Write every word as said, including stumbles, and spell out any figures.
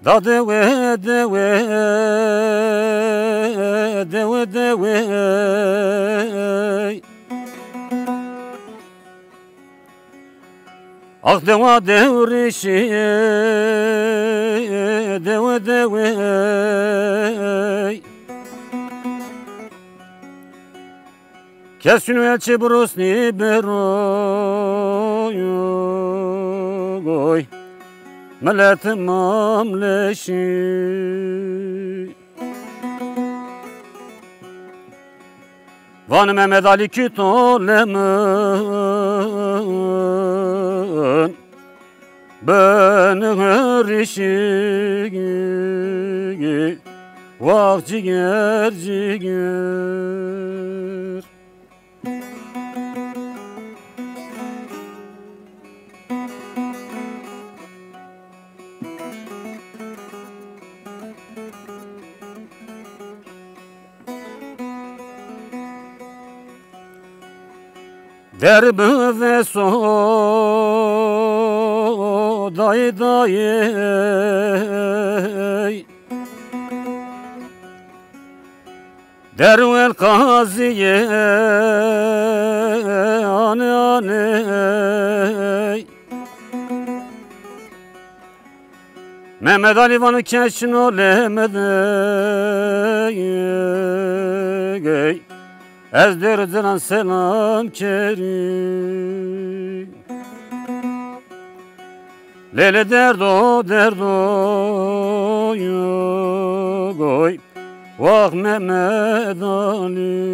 Da dewe, dewe, dewe, dewe. Ax dewa dewrişî, dewe, dewe. Kes şunu elçi burusni beroy, goy. Millet mamleşî. Van Mehmet Ali ki tolemin ben rişigi, wah ciger ciger. Der bi veso dayê dayê. Derwel qazîye ane ane. Mehmet Ali vano keşno lemedey. Ez der ciran selam kerî. Lele derdo derdo yo goy. Wah Mehmet Ali.